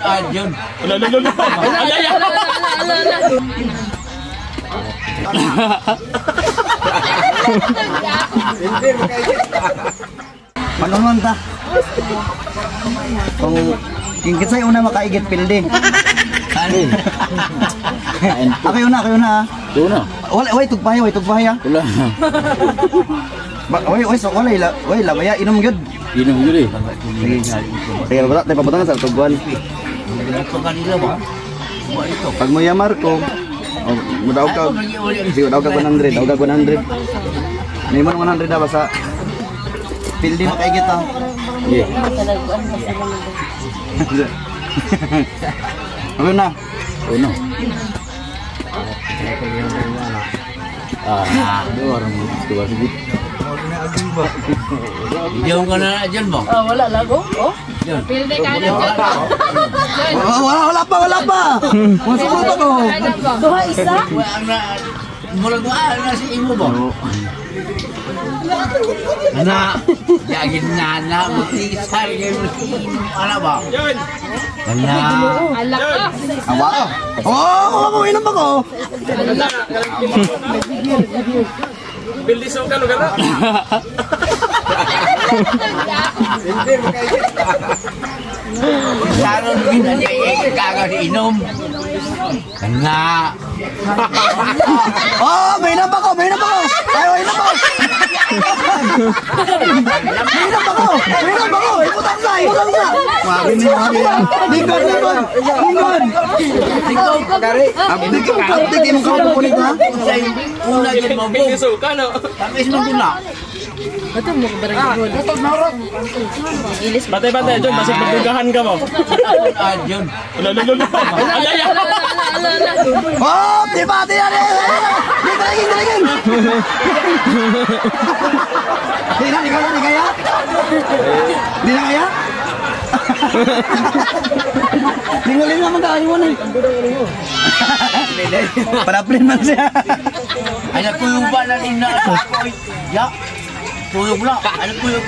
Ah, Jun. Ala, ala, ala. Ala, ala. Manunuan ta. Kung kinsay una makaigit pildi. Ako yun na ah. Doon na. Wala, way tugpahay, way tugpahay ah. Wala. Ba, way, way, so wala, ila, way, labaya, inom gyud. Inom yun eh. Sige, sige, wala, tayo pabutangan sa tugwan. Pag mo yamar ko, oh, mudaog ka, sige, mudaog ka 100, daog ka 100. May man 100 na basta pildi makaigit ah. Yeah. Ako na. Doon na. Ah, doon orang gusto ba sigit. Diyon ka na, Jun mo. Oh, wala lago. Oh. Pilde ka na dyan. Oh, wala, wala pa, wala pa. Masuko pa ko. Duha isa. Wala na, murag wala na si imo ba? Na, yagin na na, magtisar kayo mo si imo, ala ba? Na, Alak ka. Awa. Oh, oh, inom pa ko. Pildi sa ka lugar na. Saron kita niya, eh, kaka si inom. Na, Oh, may inom pa ko, may inom pa ko. Ay, may inom pa ko. May inom pa ko, may inom pa ko. Ibutang sa, ibutang sa. Mabi ni, mabi. Lingkod, lingkod, lingkod. Abdi ko, abdi ko, imong kaon kulit ha. Sa una dyan mo, Pildi sa ka no. tapos mo na. Ato mo ka barang Batay batay John, basig magdugahan ka mo. Ah, Jun. Ala, ala, ala. Ala, ala. Oh, di ba, di ba, di ba. Di ba, di ba, di Di na, di kaya, di kaya. Di na kaya? Lingolin naman tayo mo na eh. Paraplin man siya. Ay, nagkuyog ba na rin na ako? Ya, kuyog na. Ano kuyog?